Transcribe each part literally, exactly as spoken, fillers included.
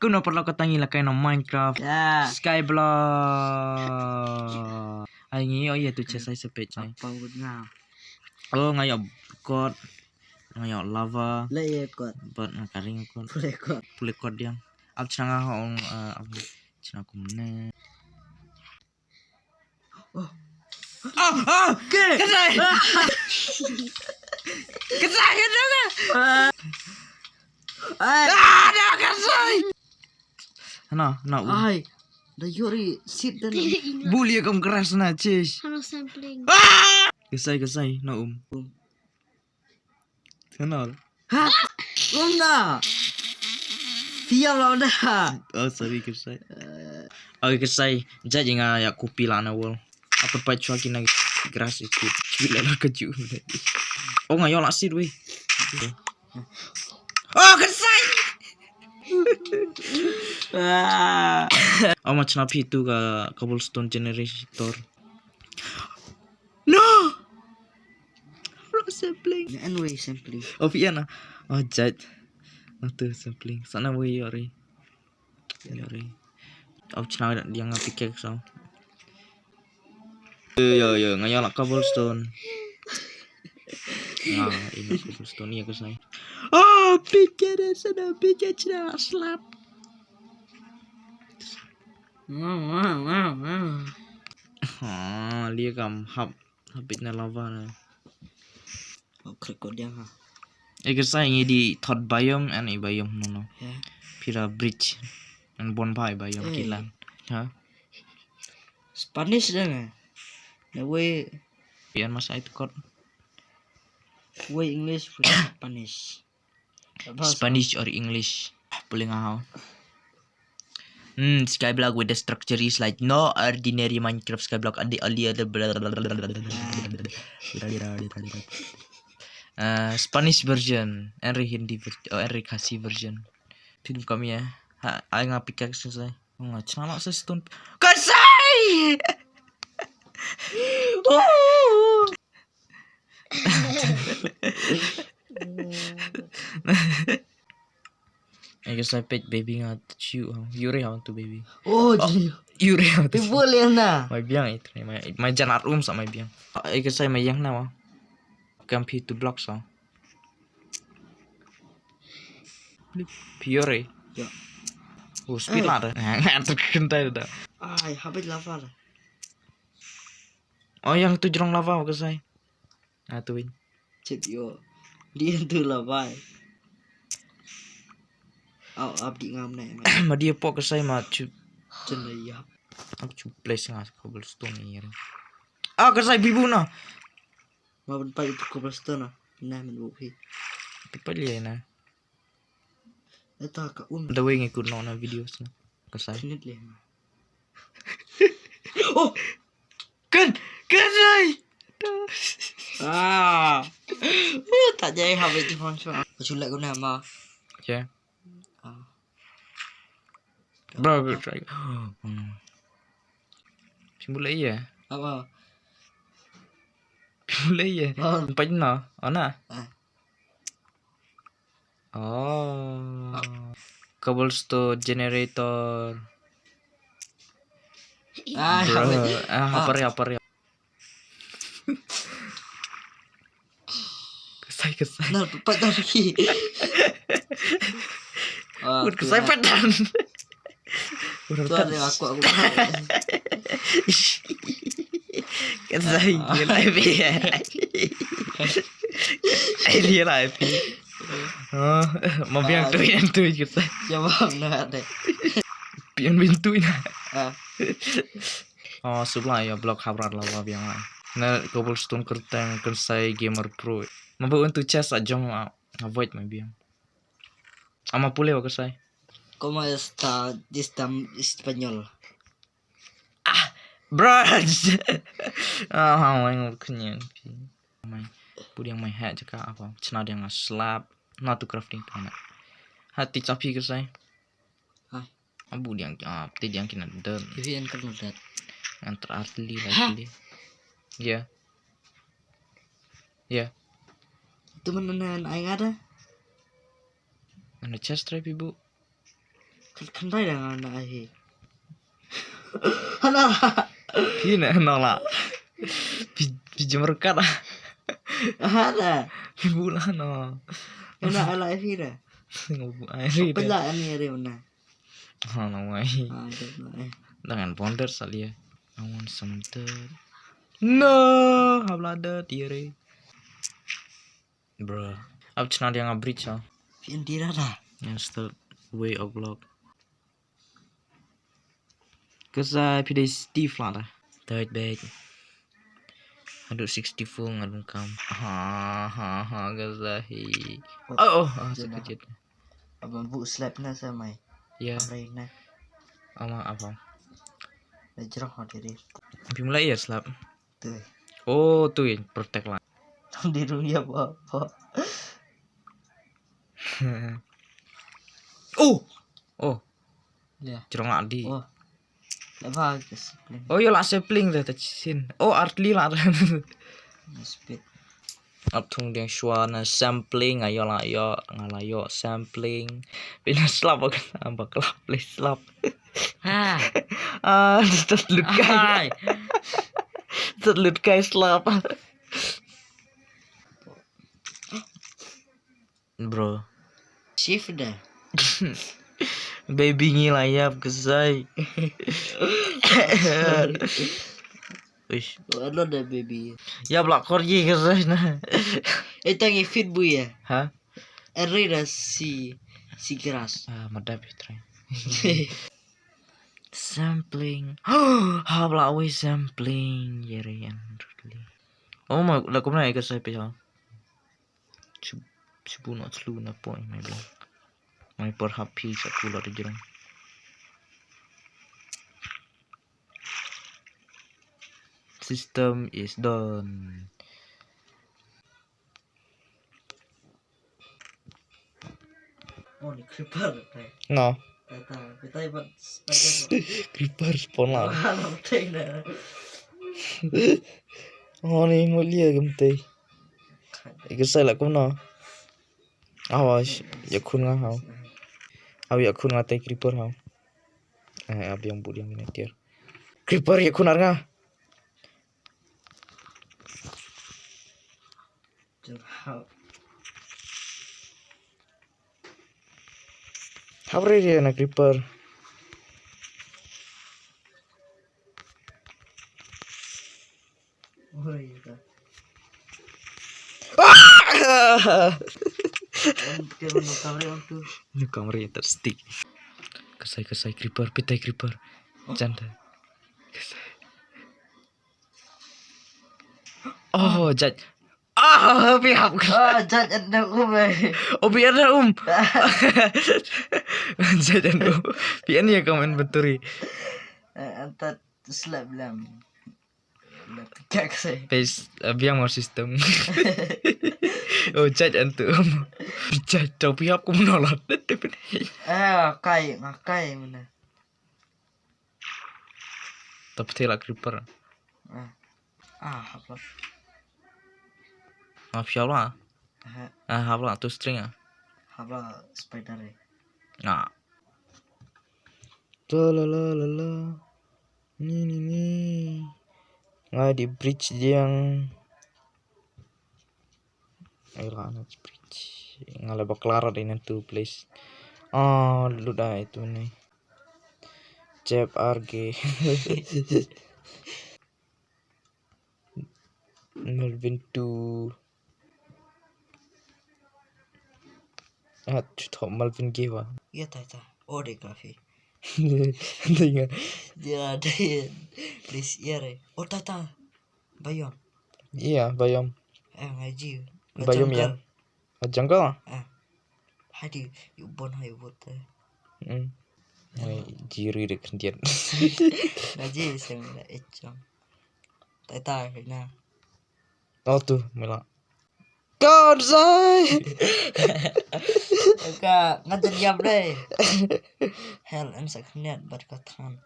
Tu na paralok, kata ngi la kai na Minecraft. Ya. Skyblock. Ai ngi ïoh ïa tu chest ai sepet ai. Apa wut nga? Oh, nga ïoh kot. Nga ïoh lava. Le ye kot. Bad nga karing kot. Pule kot. Pule kot diang. Ap chna nga hong, eh, ap chna kumne. Oh. Ah, ah, ke? Kasai. Kasai, kasai. Ah. Ai. Ah, dah kasai. Na, na um. Ai. Da yori sit dan. Buli kam keras na, cis. Halo sampling. Ah! Kasai, kasai, na um. Kenal. Ha? Lom da. Siap lom da. Oh, sorry, Kersai. Eh. Okay, Kersai. Jat ïa nga ïa kopi la na wall. Apa pa chwa kina grass itu. Chwa la ka ju. Oh, nga ïoh la seed wei. Oh, Kersai. Ah. Oh, ma chna phi tu ka cobblestone generator. No! Bro, sampling. Anyway, sampling. Oh, phi ïa na. Oh, jat. Oh, tu sampling. Sana wei yori. Yori. Oh, chna da diang nga pickaxe so. Yo, yo, yo, nga ïa la cobblestone. Nga ïa la cobblestone ïa Kersai. Oh, pickaxe sana, pickaxe chna slap. Wow, wow, wow, wow. Ha, lia kam hap. Habit na lava na. Oh, krik ko diang ha. Eh, Kersai, ngi dei third biome and i biome no no. Ya. Phi la bridge. And bonfire biome. Eh. Kilan. Ha? Spanish dah na. Na wei. Pian mas ai tukot. Wei English, wei Spanish. Spanish or English? Pule nga hau. Hmm, Skyblock with the structure is like no ordinary Minecraft Skyblock and the earlier the uh, Spanish version, Henry Hindi version, oh, Henry Khasi version. Film kami ya. Ha, ai nga pickaxe sa. Nga chna ma sa stone. Kersai! Oh! I guess I picked baby nga to chew. Yuri how to baby. Oh, oh, Yuri how to. Ti chew. Boleh na. Mai biang itu mai, mai janar um sa mai biang. I guess I mai yang na ma. Kam phi two blocks ha. Phi Yuri. Ya. Oh, speed ladder. Ngantuk kentai dah. Ai, habis lava dah. Oh, yang tu jrong lava, Kersai. Ah, tu win. Chet yo. Dia tu lava. Au, abdi ngam na. Ma dia pok Kersai ma chu. Chen da ya. Ap chu place nga cobblestone ni. Ah, Kersai bibu na. Ma ban pai tu cobblestone na. Na men bu phi. Pi pa lia na. Eta ka un. Da wei ngi kut no na videos na. Kersai. Khnit le ma. Oh! Kan! Kan ai! Ah. Uh, tak jai habis tu fang fang. Aku sulak guna ma. Okay. Ah. Bro, bro, try. Hmm. Phi mut lei ïa? Apa? Phi mut lei ïa? Oh. Empat na. Oh na. Ah. Oh. Cobblestone generator. Ah, bro. Apa? Ah, apa ya, apa ya? Kersai, Kersai. Nah, pat dah lagi. Ah, Kersai pat dah. Udah tu ada aku, aku. Kersai, dia lah, Pi. Ai, dia lah, Pi. Oh, ma biang tu yang tu, Kersai. Jawab na deh. Pian bintu na. Ah. Oh, supply ya block habrat lava biang la. Na cobblestone kerteng Kersai Gamer Pro. Ma ba un tu chest a jong a avoid ma biang. Ama pule wa Kersai. ¿Cómo está este español? Ah, bro. Ah, ha, mai ngur khnyen. Mai pudiang mai ha jaka apa? Chna diang slab. Na tu crafting tu na. Ha ti chapi Kersai. Hai. Abu diang, ah, ti diang kina dot. Ivi en kena dot. Antar artli, artli. Ya. Ya. Itu mana nan ai ngada? Mana chest drive ibu? Khyndai da nga na hi. Hana. Phi ne nong la. Phi, phi jemar kat. Hana. Phi bula no. Hana ala phi da. Ngobu ai ri. Pela ani re una. Hana wai. Ah, jep na eh. Dangan bonder salia. I want some dirt. No, habla dirt yere. Bro. Ap chna dia nga bridge ha. Phi enti da da. Yang start way of block. Kasa phi dei Steve la da. Third bag. Haduh sixty-four nga dum kam. Ha ha ha kasa hi. Oh oh ah, sakit. Abang bu slap na sa mai. Ya. Amrai na. Ama apa? Na jrong ha diri. Phi mula ya slap. Tu. Oh tu protect la. Di dunia apa apa. Oh. Oh. Ya. Jrong la di. Oh. Laba ke sapling. Oh yo la sapling de ta chin. Oh artli la. Speed. Ap thung ding shwa na sampling ayo la yo nga la yo sampling. Pina slap kan amba klap le slap. Ha. Ah, tat lut kai. Hai. Tat lut kai slap. Bro. Shift da. Baby ngi la yap kesai. Uish. Ano da baby. Yap la kor ye kesai na. Eta ngi fit bu ya. Ha? Array da si si grass. Ah, madap ya try. Sampling. Hap la wei sampling. Yere yan rutli. Oh ma la kumna ya kesai pe ha. Chibu not slu na point maybe. Mai por happy sa pula de jrong. System is done. Oh, ni creeper tai. No. Tai tai, tai bat spider. Creeper spawn la. Ah, no tai na. Oh, ni mulia gam tai. Ika sai la kumno. Awa, ya khun nga hau. Awa, ya khun nga tai creeper hau. Eh, abi yang budi yang ini tiar. Creeper ya khun nga. Hap re dia na creeper. Oh iya ta. Ah! Kan kena kamera tu. Ni kamera tak stick. Kesai kesai creeper, pitai creeper. Janda. Kesai. Oh, judge. Ah, pihak. Ah, judge ada um eh. Oh, biar dah um. Judge ada um. Biar ni ya komen benturi. Antat slap lam. Pes biang mau sistem. Oh, chat antu. Chat tau pihak ku menolak. Ah, kai, ngakai mana. Tapi tela creeper. Ah, ah, apa? Mafia lah. Ah, hap la tu string ah. Hap la spider eh. Nah. La la la la la. Ni ni ni. Ngai di bridge diang. Ai la na bridge. Ngai la baklar di nan tu place. Ah, lu dah itu ni. Cep arge. Melvin tu. Ah, chuto Melvin gewa. Ya ta ta. Oh, de kafi. Dinga. Ya de. Please ya re. Oh ta ta. Bayom. Iya, bayom. Eh, ngaji. Bayom ya. Jungle. Ah. Hadi, you born high water. Hmm. Mai jiri de kendiat. Ngaji seng na echong. Tai tai na. Oh tu, mila. Kau sai. Ka ngajar jam deh. Hell and sakniat bat ka than.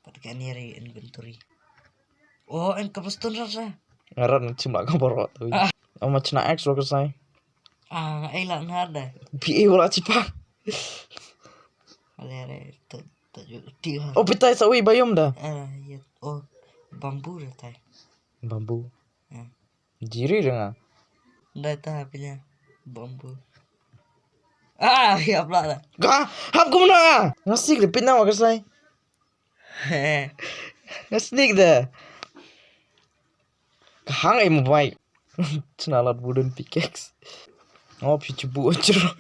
Pat ka ni ri inventory. Oh, en ka bastun rasa. Ngarat na chim la ka borot tu. Ah. Ama chna X lo ka sai. Ah, ai la nar da. P A wala chipa. Re re to to ju ti ha. Oh, pitai sa wi bayom da. Ah, ya. Oh, bambu re tai. Bambu. Hmm. Jiri re nga. Dai ta ha pinya bambu. Ah, ya pla da. Ga, hap kumno nga. Ngasik re pitna wa kasai. Ngasik da. Ka hang ai mobile. Chna lat wooden pickaxe. Oh, phi chibu jrong.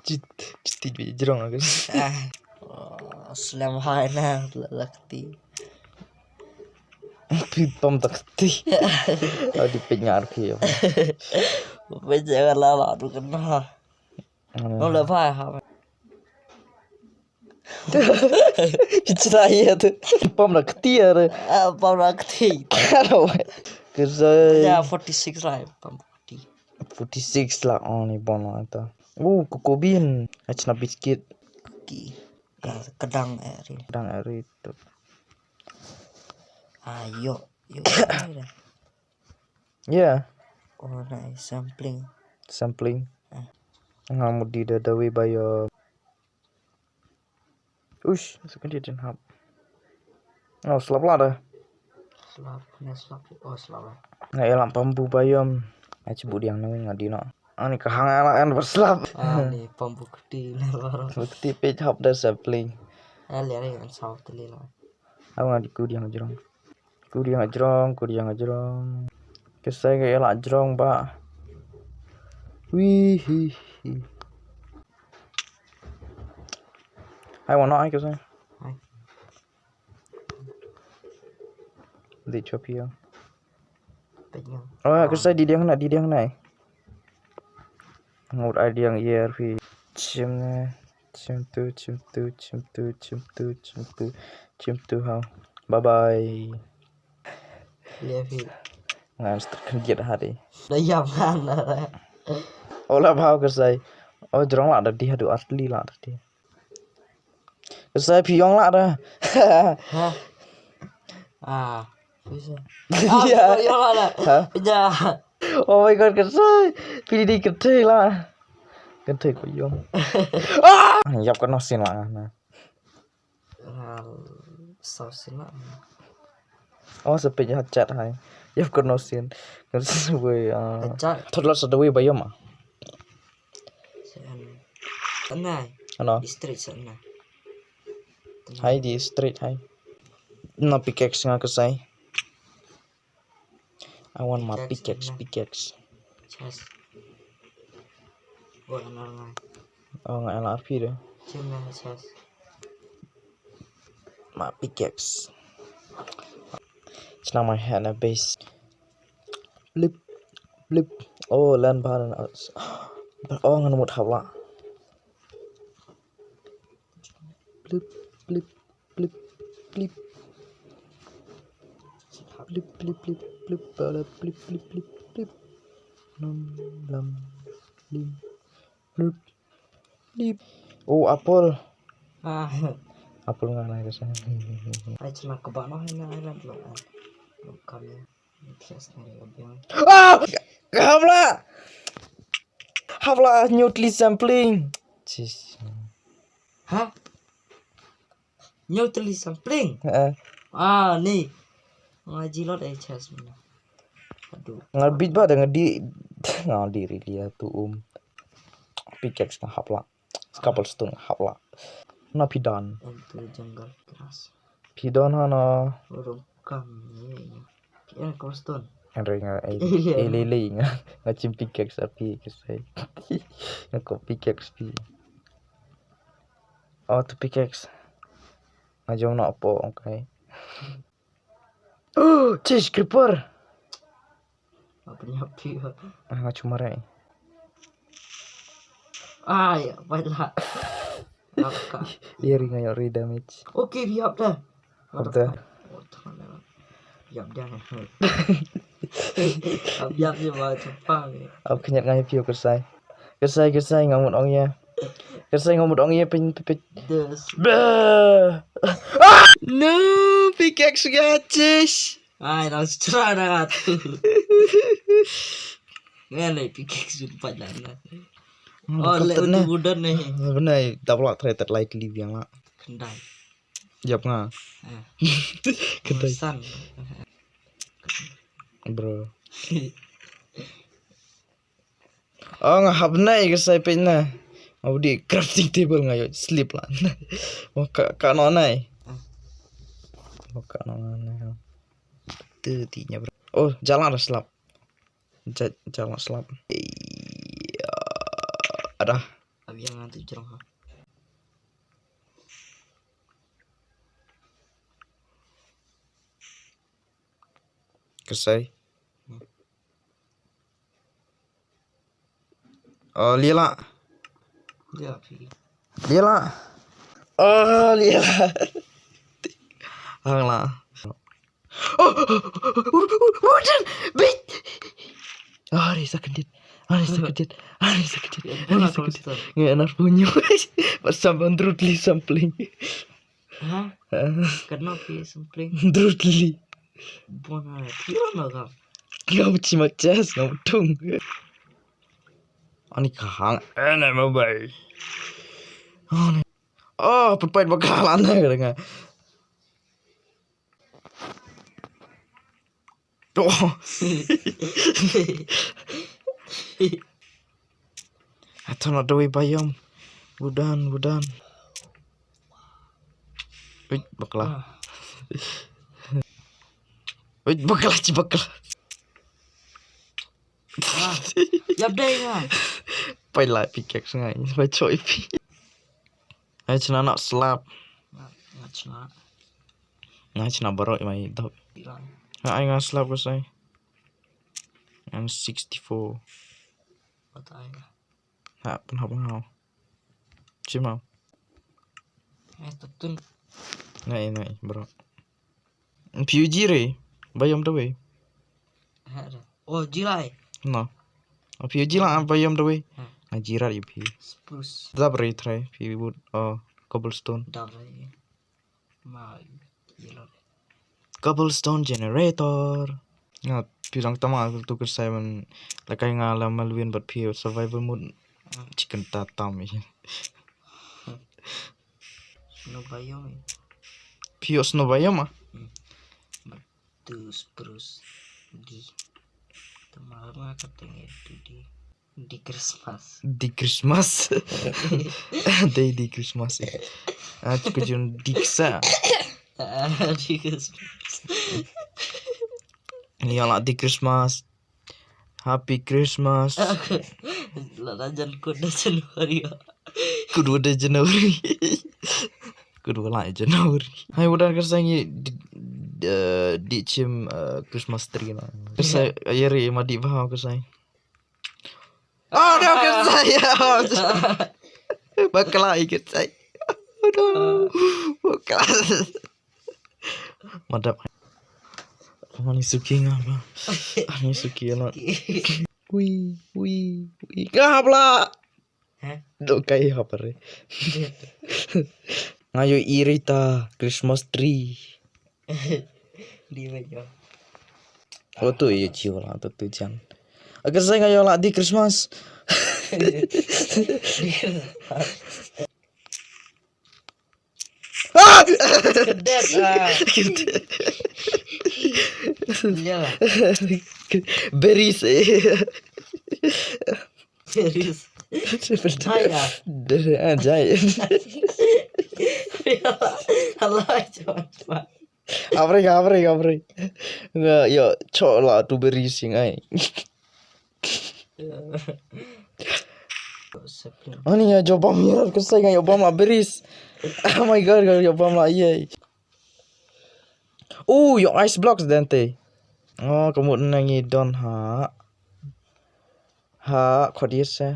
Chit chit bi jrong agus. Ah. Oh, slam hai na lakti. Phi pom takti. Oh, di penyar phi. Penyar la la du kana. Hmm. Oh, la bhai ha. Kichra ye tu. Pom na kti ya re. Ah, pom na kti. Karo. Kisa. Ya, forty six la, pom forty. Forty six la, oh, ni bon la ta. Oh, cocoa bean. Achna biscuit. Ki. Ka-, kadang eri. Kadang eri tu. Ah, yo, yo. Yeah. Oh, nice. Sampling. Sampling. Ah. Nga mut di da dawi ba yo. Ush, second din hap. Oh, slap la da. Slap, ne slap. Oh, slap la. Nga elam pambu bayom. Nga chibu diang nang nga di no. Ani ka hang ala en berslap. Ani pambu kti ne baru. Bukti page hap da sampling. Eh, lihat ni kan saw teli la. Aku nga di ku diang jrong. Ku diang jrong, ku diang jrong. Kesai ke elak jrong ba. Wih hi hi. Hai, wanok ai kesai. Hai. Di chop hiya. Penyang. Oh, kesai di diang na, di diang na. Ngut ai diang yer phi. Chim ne. Chim tu, chim tu, chim tu, chim tu, chim tu, chim tu hau. Bye bye. Yer phi. Ngan stuk kan giat hari. Da yam ngan la. Ola bhau kesai. Oh, jrong la da di hadu artli la da di. Kesai phi yong la da. Ha. Ah. Bisa. Ya. Ah, yong la da. Ha? Ya. Oh my God, kesai. Phi di kete la. Kete ko yong. Ah! Yap ka no sin la na. Ngal saw sin la. Oh, sa page ha chat hai. Yap ka no sin. Ngal sa wei, ah. Chat. Thot la sa da wei ba yom ah. Sa an. Tanai. Ano? Straight sa na. Hai di straight hai. Na pickaxe nga kesai. I want my pickaxe, pickaxe. Chest. Oh, nga nga. Oh, nga L R P de. Chim na chest. My pickaxe. It's not my hand, a base. Blip, blip. Oh, land bar and us. Oh, ngan mut hap la. Blip, blip. Blip, blip. Blip, blip, blip, blip, bala, blip, blip, blip, blip. Lam, lam, lim. Blip, blip. Oh, apple. Ah. Apple nga na ka sa. Ai, chima ka ba no, hai na, ai, lam, lam, lam. Lam, kam ya. Yes, na, ya, biang. Ah! Hap la! Hap la, new tli sampling. Jeez. Ha? New tli sampling. Eh. Ah, ni. Nga jilot eh chest mana. Aduh. Nga bit ba da nga di, nga di really ya tu um. Pickaxe nga hap la. Cobblestone nga hap la. Na phi don. Into the jungle grass. Phi don ha na. Urung kam ni. Phi en cobblestone. Nga ring nga eh. Alien. Eh, lele nga. Nga chim pickaxe a phi kesai. Nga ko pickaxe phi. Oh, tu pickaxe. Nga jom na apo, okay. Oh, chase creeper. Apa ni api? Ah, nga cuma rai. Ai, apa lah? Laka. Eri nga ri damage. Okay, biap dah. Apa dah? Oh, tangan dah. Biap dah. Biap je ba cepat. Apa kenyat ngai pio kesai. Kesai, kesai, ngamut ong ya. Kesai, ngamut ong ya, pin, pin, pin. Des. Bah. Ah! No, pickaxe ga chis. Ai, nang secara na tu. Ngan lai pickaxe jumpa dan na. Oh, le utu budan ne. Bnai, double try tat lai kli biang la. Khyndai. Yap nga. Khyndai. San. Bro. Oh, nga hap nai ka sai peit na. Nga budi crafting table nga yo sleep la. Mo ka ka no nai. Mo ka no nai. Tu ti nya bro. Oh, jalan dah slap. Ja-, jalan slap. Iya. Ada. Abi yang ngantuk jerang ha. Kesai. Oh, lila. Lila. Lila. Oh, lila. Hang la. Oh, oh, oh, oh, oh, oh, bit. Ah, ni sakit. Ah, ni sakit. Ah, ni sakit. Ah, ni sakit. Ngai anar punyo. Pasal ban drut li sampling. Ha? Kenapa sampling? Drut li. Bona, tira na gam. Ngam chi ma chas ngam tung. Ani kahang ene ma bai. Ani. Oh, put pait bakal ana ka nga. Oh. Ato na doi bayam. Budan, budan. Wait, bakla. Wait, bakla, chi bakla. Yap dai nga. Pai lai pickaxe ngai. Pai choi pi. Ai chna nak slap. Nga chna. Nga chna barok mai dok. Nga ai nga slap ko sai. Ang sixty-four. Batai. Ha, pun hap ngau. Chimau. Eh, tutun. Nai, nai, bro. P U G re, bayam da wei. Ha, da. Oh, jilai. No. Oh, P U G la, bayam da wei. Ha. Na jirat yu pi. Spruce. Dab re try, pi wood, oh, cobblestone. Dab re. Ma, yellow. Cobblestone generator. Nga pi lang tama tu ker Simon. Lakai nga la Melvin but pi survival mode. Chicken tatam. Snow biome. Pure snow biome ah? Hmm. Two spruce. D. Tama nga kateng D. Di Christmas. Di Christmas. Dei di Christmas eh. Ah, tu kujun diksa. Di Christmas. Ni ala di Christmas. Happy Christmas. La rajan kut da January. Kut da January. Kut da la January. Hai udah kersangi di, di, di chim, eh, Christmas tree la. Kersa ayeri madi bah kersangi. Oh, no, kersangi. Bakla kersangi. Aduh. Bakla. Madap. Ani suki nga ba. Ani suki la. Wi, wi, wi. Nga bla. Heh? Dok kai hapare. Nga yo irita Christmas tree. Di ba yo. Oh tu yo chiu la tu tu jan. Agar saya nga yo la di Christmas. Ah! Kedet ah. Iya lah. Berries eh. Berries. Jaya. Ah, jaya. Allah, cepat, cepat. Abri, abri, abri. Nga yo chok la tu berries ngai. Ani ya jobam ya kesai nga yo bam la berries. Oh my god, nga yo bam la ye. Oh, yo ice blocks dente. Oh, kamu nang i don ha. Ha, khodis eh.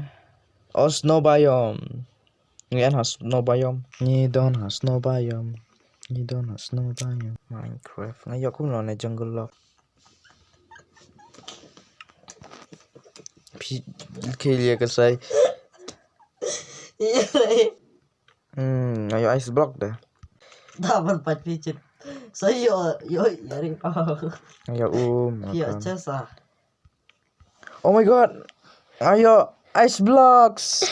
Oh, snow biome. Ngi an ha snow biome. Ngi don ha snow biome. Ngi don ha snow biome. Minecraft. Nga yo kum lo ne jungle log. Pi, ke lia kesai. Hmm, ayo ice block deh. Dapat pat picit. So yo, yo, yari pa. Ayo um. Yo makan. Chesa. Oh my god. Ayo. Ice blocks.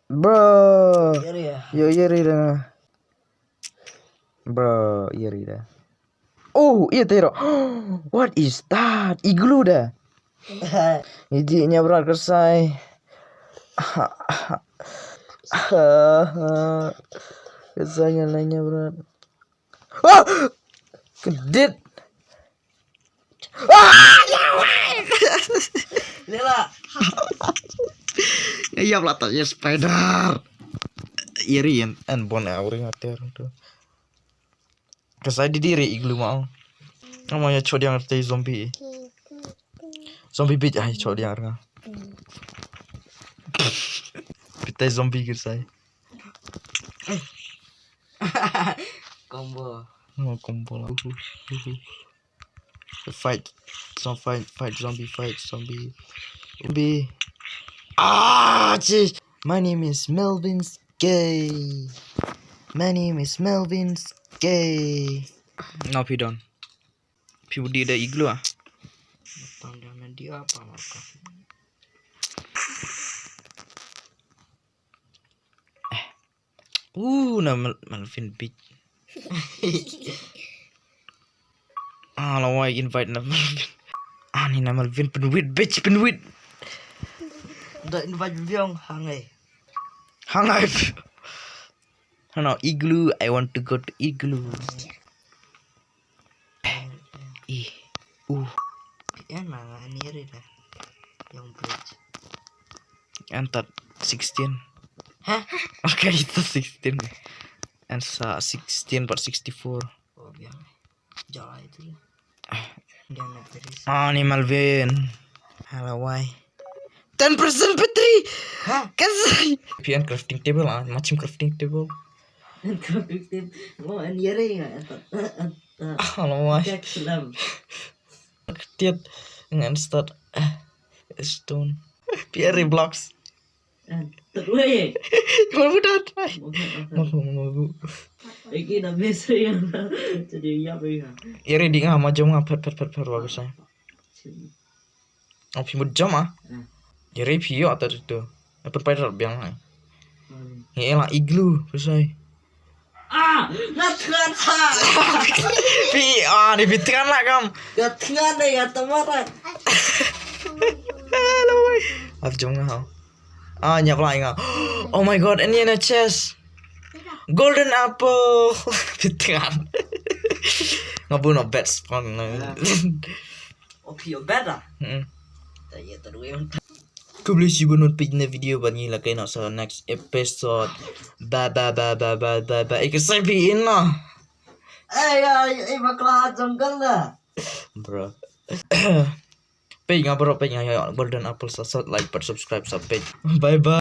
Bro. Area. Yo, ïa ri da. Bro, ïa ri da. Oh, ïa tero. What is that? Igloo da. Iji nya brat kersai. Kersai nya lai nya brat. Ah! Kedit. Ah! Lela. Ya, ya, pelata ya spider. Iri en en bon awring ater tu. Kersai di diri igloo mau. Ama ya chodiang te zombie. Zombie bit ai chodiang nga. Pita zombie kersai. Combo. Oh, combo lah. Uhu, uhu. Fight. Zombie fight, fight zombie, fight zombie. Zombie. Ah, jeez. My name is Melvin's Gay. My name is Melvin's Gay. Now phi don. Phi budi da igloo ah. Tang dia na dia apa maka. Uh, na Mal- Malvin bitch. Ah, la wai invite na Malvin. Ah, ni na Malvin penwit bitch penwit. Da invite biang hangai. Hangai. No, igloo. I want to go to igloo. Eh. Uh. Yan na ni ri da. Yang bridge. Entat sixteen. Hah? Okay, itu sixteen. And sa sixteen but sixty-four. Oh biang. Jalan itu. Dia nak terus. Ah, ni Malvin. Hello, why? Ten percent battery. Hah? Kasai. P N crafting table ah, macam crafting table. Mau an yere nga. Ah, hello, why? Cek selam. Tiat ngan start. Ah, stone. P R blocks. Terway. Kamu budak. Mabu mabu. Iki na mesri yang jadi ya bega. Iri di nga ma jom nga pet pet pet pet bagus ai. Ang phi mut jom ah. Iri phi yo ata tu. Apa pai rap biang ai. Ngi ela igloo, pasai. Ah, na tran ha. Phi ah ni phi tran lah kam. Ya tran deh ya tamarat. Hello. Ap jom nga. Ah, nyap lai nga. Oh my god, ini na chest. Golden apple. Phi tran. Nga bu no bad spawn. Oh, phi yo bad ah. Hmm. Ta ye ta duwe. Khublei shibun ban peit na video ban ngi la kai na sa next episode. Ba ba ba ba ba ba ba. Ike sai phi in na. Eh ya, eh bakla jungle da. Bro. Peit nga bro, peit nga ya golden apple sa sat like pat subscribe sa peit. Bye bye.